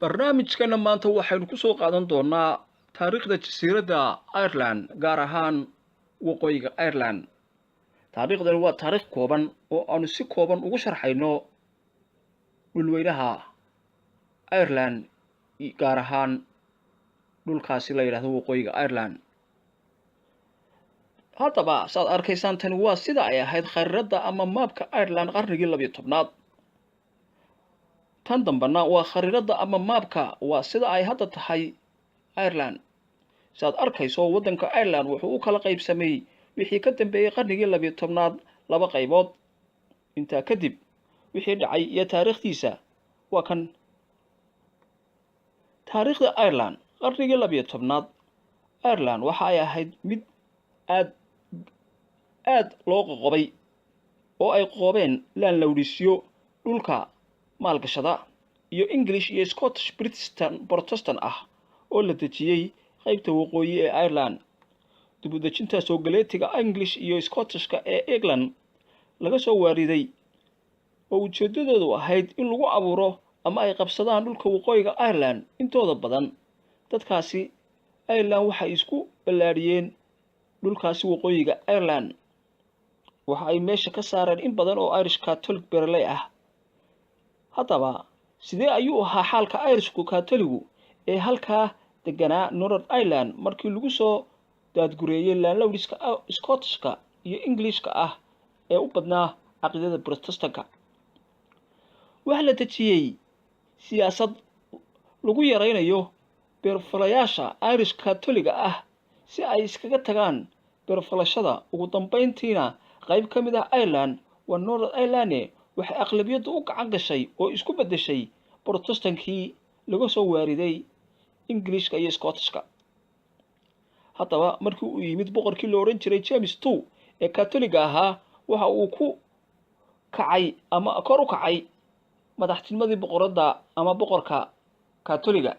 Barnaamijkana maanta waxaynu ku soo qaadan doonaa taariikhda jasiiradda Ireland, gaar ahaan waqooyiga Ireland. Taariikhdani waa taariikh kooban oo aanu si kooban ugu sharxayno dhulweynaha Ireland, gaar ahaan dhulkaasi la yidhahdo waqooyiga Ireland. Haddaba, saad arkaysaan, tani waa sida ay ahayd khariiradda ama maabka Ireland qarnigii 12aad. Tan dambena waa khariiradda ama maabka, waa sida ay hadda tahay Ireland. Saad arkayso, waddanka Ireland wuxuu u kala qaybsamay wixii ka dambeeyey qarnigii 12aad laba qaybood. Intaa kadib wixii dhacay iyo taariikhdiisa waa kan. Taariikhda Ireland qarnigii 12aad. Ireland waxa ay ahayd mid aad aad loo qoqobay oo ay qoqobeen landlordsyo dhulka maalgashada iyo English iyo Scottish Britistan Protestant ah oo la dejiyey qaybta waqooyi ee Ireland. Dib u dejinta soogaleetiga English iyo Scottishka ee England laga soo waariday oo ujeeddadoodu ahayd in lagu abuuro ama ay qabsadaan dhulka waqooyiga Ireland. Intooda badan dadkaasi Ireland waxay isku ballaadhiyeen dhulkaasi waqooyiga Ireland. Waxa ay meesha ka saareen in badan oo Irish Catholic beeraley ah. Haddaba, sidee ayuu ahaa xaalka Irishku Katoligu ee halkaa deganaa Northern Ireland markii lagu soo daadgureeyey landlordska Scottishka iyo Englishka ah ee u badnaa caqiidada Protestanka? Waxaa la dejiyey siyaasad lagu yaraynayo beerfalayaasha Irish Katoliga ah si ay iskaga tagaan beerfalashada. Ugu dambeyntiina, qayb ka mid ah Ireland, waa Northern Ireland, waxay aqlabiyaddu u gacan gashay oo isku beddeshay Protestankii laga soo waariday Ingiliishka iyo Scottishka. Haddaba, markii uu yimid boqorkii la odhan jiray James II ee Katoliga ahaa, waxa uu ku kacay ama kor u kacay madaxtinimadii boqoradda ama boqorka Katoliga,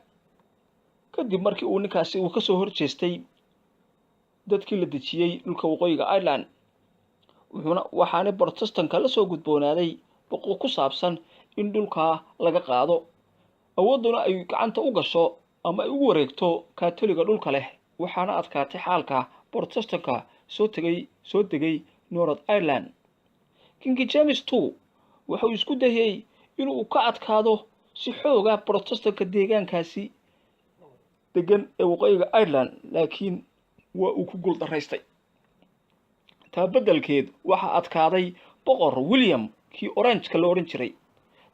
kadib markii uu ninkaasi uu kasoo horjeestay dadkii la dejiyey dhulka waqooyiga Ireland. Wuxuuna waxaana Protestanka la soo gudboonaaday boqo ku saabsan in dhulkaa laga qaado, awoodduna ay gacanta u gasho ama ay ugu wareegto Katoliga dhulka leh. Waxaana adkaatay xaalka Protestanka soo tegay, soo degay North Ireland. King James II wuxuu isku dayey inuu ka adkaado si xooga Protestanka deegaankaasi degan ee waqooyiga Ireland, laakiin waa uu ku guuldaraystay. Taa beddelkeed, waxaa adkaaday boqor William kii Orangeka la odhan jiray.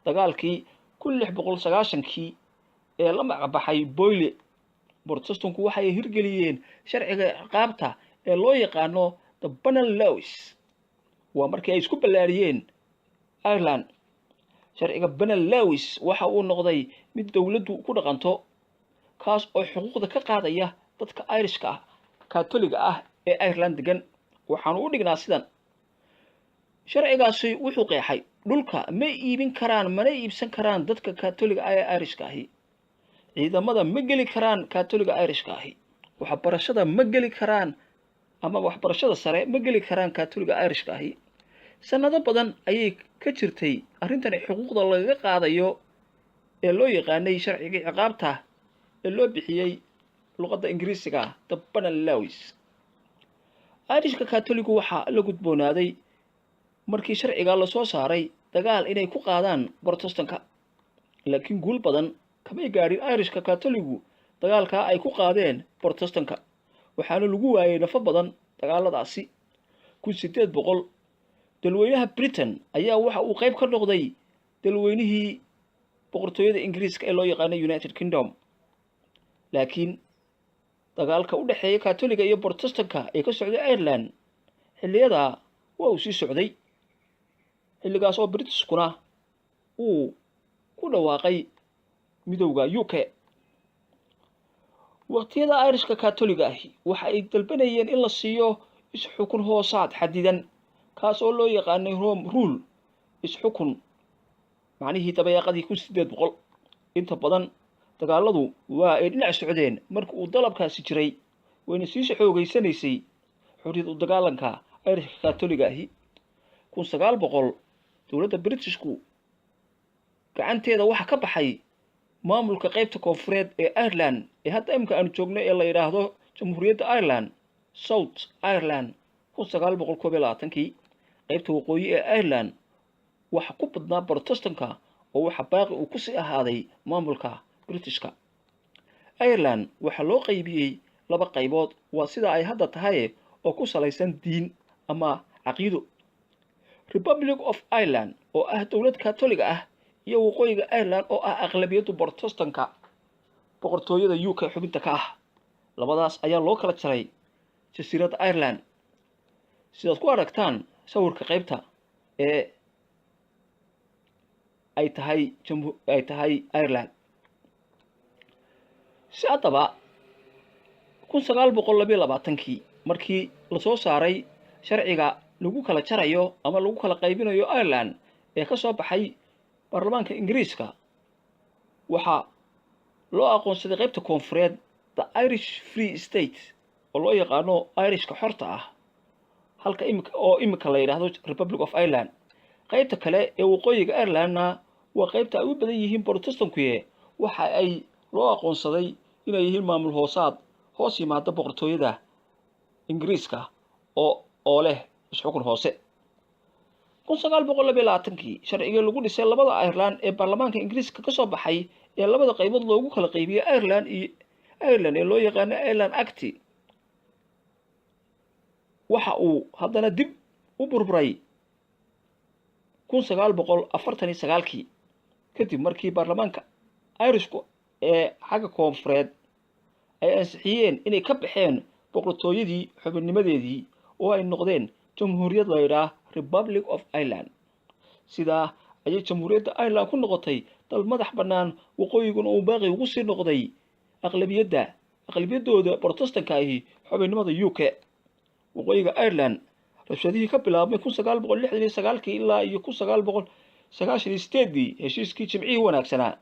Dagaalkii 1690kii ee la magacbaxay Boyle, Protestanku waxay hirgeliyeen sharciga ciqaabta ee loo yaqaano the Penal Laws. Waa markii ay isku ballaariyeen Ireland. Sharciga Penal Laws waxa uu noqday mid dowladdu ku dhaqanto, kaas oo xuquuqda ka qaadaya dadka Irishka ah Katoliga ah ee Ireland degan. Waxaanu u dhignaa sidan. Sharcigaasi wuxuu qeexay: dhulka ma iibin karaan mana iibsan karaan dadka Katoliga ah ee Irishka ahi. Ciidamada ma geli karaan Katoliga Irishka ahi. Waxbarashada ma geli karaan ama waxbarashada sare ma geli karaan Katoliga Irishka ahi. Sanado badan ayay ka jirtay arrintan xuquuqda lagaga qaadayo ee loo yaqaanay sharcigii ciqaabta ee loo bixiyey luqadda Ingiriisiga the Penal Laws. Irishka Katoligu waxaa la gudboonaaday markii sharciga lasoo saaray dagaal inay ku qaadaan Protestanka, laakiin guul badan kamay gaadhin Irishka Katoligu dagaalkaa ay ku qaadeen Protestanka. Waxaana lagu waayey nafo badan dagaaladaasi. 1800 dalweynaha Britain ayaa waxa uu qayb ka noqday dalweynihii boqortooyada Ingiriiska ee loo yaqaano United Kingdom, laakiin dagaalka u dhexeeya Katoliga iyo Protestanka ee ka socday Ireland xilliyadaa waa uu sii socday, xilligaas oo Britishkuna uu ku dhawaaqay midowda UK. Waqtiyada Irishka Katoliga ahi waxa ay dalbanayeen in la siiyo isxukun hoosaad xadidan, kaas oo loo yaqaanay Home Rule, isxukun macnihii dabayaaqadii 1800. Inta badan dagaaladu waa ay dhinac socdeen marka uu dalabkaasi jiray, wayna sii xoogeysanaysay xorriyad u dagaalanka Irishka Katoliga ahi. 1900 dowladda Britishku gacanteeda waxaa ka baxay Maamulka qaybta koonfureed ee Ireland ee hadda imika aanu joogno ee la yidhaahdo Jamhuuriyadda Ireland, South Ireland, 1921-kii. Qaybta waqooyi ee Ireland waxa ku badnaa Brotestanka oo waxa baaqi uu kusii ahaaday maamulka Britishka. Ireland waxaa loo qaybiyey laba qaybood, waa sida ay hadda tahay, oo ku salaysan diin ama caqiido: Republic of Ireland oo ah dowlad Katoliga ah iyo Waqooyiga Ireland oo ah aqlabiyaddu Brotestanka, boqortooyada UK xubinta ka ah. Labadaas ayaa loo kala jaray jasiiradda Ireland, sidaad ku aragtaan sawirka qaybta ee ay tahay Ireland. Si haddaba 1922-kii markii lasoo saaray sharciga lagu kala jarayo ama lagu kala qaybinayo Ireland ee ka soo baxay baarlamaanka Ingiriiska, waxaa loo aqoonsaday qaybta koonfureed the Irish Free State oo loo yaqaano Irishka xorta ah, halka imika oo imika la yidhaahdo Republic of Ireland. Qaybta kale ee waqooyiga Irelandna waa qaybta ay u badan yihiin Brotestankuye, waxa ay loo aqoonsaday inay yihiin maamul hoosaad hoos yimaada boqortooyada Ingiriiska oo leh isxukun hoose. 1922-kii sharcigii lagu dhisay labada Ireland ee baarlamaanka Ingiriiska ka soo baxay ee labada qaybood loogu kala qaybiyey Ireland iyo Ireland ee loo yaqaano Ireland Act waxa uu haddana dib u burburay 1949-kii, kadib markii baarlamaanka Irishku ee xagga koonfureed ay ansixiyeen inay ka baxeen boqortooyadii xubinnimadeedii oo ay noqdeen jamhuuriyad la yidhaah Republic of Ireland. Sidaa ayay Jamhuuriyadda Ireland ku noqotay dal madax bannaan, waqooyiguna uu baaqi ugu sii noqday aqlabiyaddooda Brotestanka ahi xubinnimada UK. Waqooyiga Ireland rabshadihii ka bilaabmay 1969-kii ilaa iyo 1998-dii, heshiiskii Jimcihii Wanaagsanaa,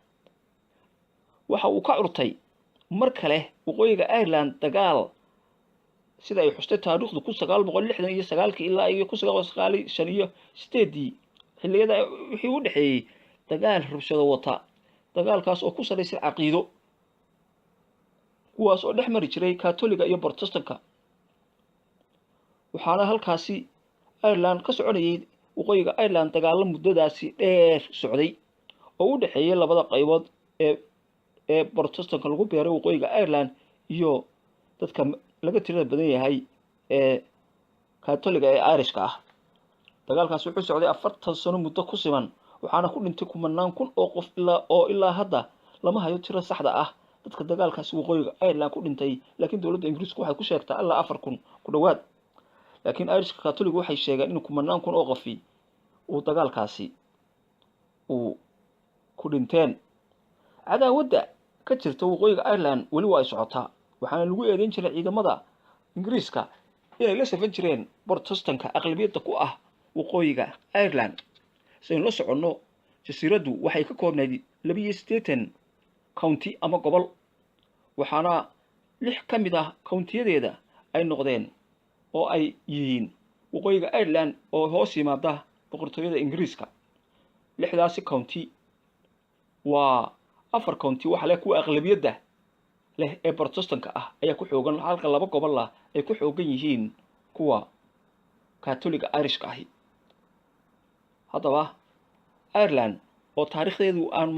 waxa uu ka curtay mar kale waqooyiga Ireland dagaal, sida ay xustay taariikhdu, 1969-kii ilaa iyo 1998-dii, xilliyada wixii u dhexeeyey dagaal rabshado wata, dagaalkaas oo ku salaysan caqiido, kuwaas oo dhex mari jiray Katoliga iyo Brotestanka. Waxaana halkaasi Ireland ka soconayay, waqooyiga Ireland, dagaalo muddadaasi dheer socday oo u dhexeeyay labada qaybood ee Brotestanka lagu beeray waqooyiga Ireland iyo dadka laga tirada badan yahay ee Katoliga ee Irishka ah. Dagaalkaasi wuxuu socday 40 sano muddo ku siman, waxaana ku dhintay kumanaan kun oo qof, ilaa hadda lama hayo tiro saxda ah dadka dagaalkaasi waqooyiga Ireland ku dhintay, laakiin dowladda Ingiriisku waxay ku sheegtaa ilaa 4000 ku dhowaad, laakiin Irishka Katoliga waxay sheegeen in kumanaan kun oo qofi uu dagaalkaasi uu ku dhinteen. Cadaawadda ka jirta waqooyiga Ireland weli waa ay socotaa, waxaana lagu eedeyn jiray ciidamada Ingiriiska inay la safan jireen Brotestanka aqlabiyadda ku ah waqooyiga Ireland. Sidaynu la soconno, jasiiraddu waxay ka koobnayd 82 county ama gobol, waxaana lix ka mid ah countiyadeeda ay noqdeen oo ay yihiin waqooyiga Ireland oo hoos yimaada boqortooyada Ingiriiska. Lixdaasi county waa afar county waxa leh kuwa aqlabiyadda leh ee Brotestanka ah ayaa ku xoogan, halka laba gobol ah ay ku xoogan yihiin kuwa Katoliga Irishka ahi. Haddaba Ireland oo taariikhdeedu aan